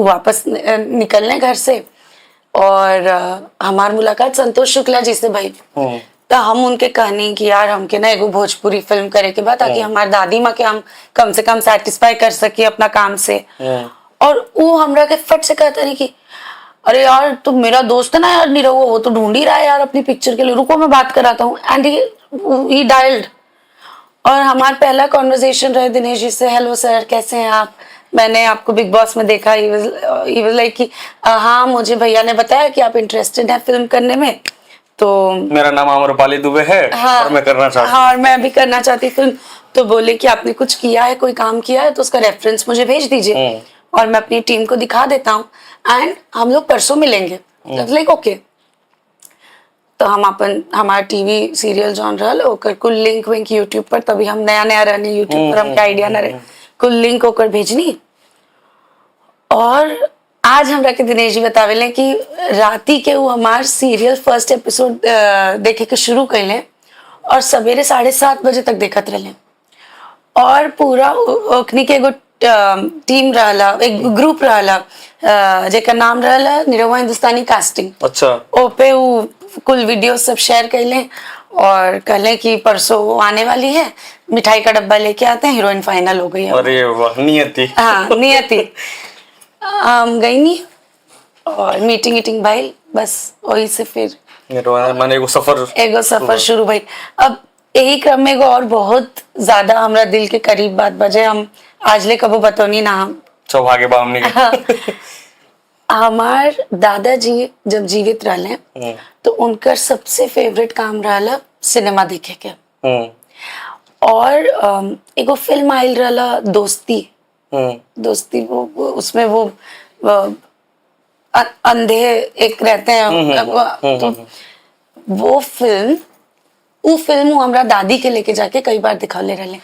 वो वापस निकलने घर से और हमार मुलाकात संतोष शुक्ला जी से भई। तो हम उनके कहनी कि यार, हमके ना एगो भोजपुरी फिल्म करे के बा, ताकि हमार दादी माँ के हम कम से कम सेटिस्फाई कर सकी अपना काम से। और वो हमरा के फट से कहता रही कि अरे यार, तो मेरा दोस्त है ना यार निरहुआ, वो तो ढूंढ ही रहा है यार अपनी पिक्चर के लिए, रुको, मैं बात कराता हूँ। एंड he dialled और हमारा पहला कॉन्वर्सेशन रहे दिनेश जी से, "हेलो सर, कैसे हैं आप? मैंने आपको बिग बॉस में देखा।" He was like कि "हाँ, मुझे भैया ने बताया कि आप इंटरेस्टेड हैं फिल्म करने में, तो मेरा नाम आम्रपाली दुबे है और मैं करना चाहता हाँ, और मैं अभी करना चाहती फिल्म।" तो बोले कि आपने कुछ किया है, कोई काम किया है, तो उसका रेफरेंस मुझे भेज दीजिए और मैं अपनी टीम को दिखा देता हूँ एंड हम लोग परसों मिलेंगे। लाइक ओके, तो हम अपन हमारा टीवी सीरियल जौन रहल, ओकर कुल लिंक विंक यूट्यूब पर, तभी हम नया नया रहनी यूट्यूब पर, हमके आइडिया न रहे, कुल लिंक ओकर भेजनी। और आज हमरा के दिनेश जी बतावेले कि राती के वो हमार सीरियल फर्स्ट एपिसोड देखे के शुरू कैले और सवेरे 7:30 बजे तक देखत रहले और पूरा ओखनी के एगो टीम रहला, एक ग्रुप रहला, जेकर नाम रहला निरहुआ हिंदुस्तानी कास्टिंग। ओ पे वो कुल वीडियो सब शेयर कैले और कहले कि परसों वो आने वाली है, मिठाई का डब्बा लेके आते हैं, हीरोइन फाइनल हो गई है। अरे वाह, नियति! हाँ, नियति। हम गई नहीं और मीटिंग वीटिंग भइल, बस वही से फिर माने एगो सफर एगो सफर शुरू भइल। अब यही क्रम में एगो और बहुत ज्यादा हमरा दिल के करीब बात बजे, हम आज ले कबो बतौनी ना हम। सौभाग्य बा हमनी के। हमार दादाजी जब जीवित रहले तो उनकर सबसे फेवरेट काम रहला सिनेमा देखे के। और एगो फिल्म आयल रहला दोस्ती। दोस्ती, वो उसमें वो अंधे एक रहते हैं, तो वो फिल्म, उ फिल्म वो हमरा दादी के लेके जाके कई बार दिखौले रहले।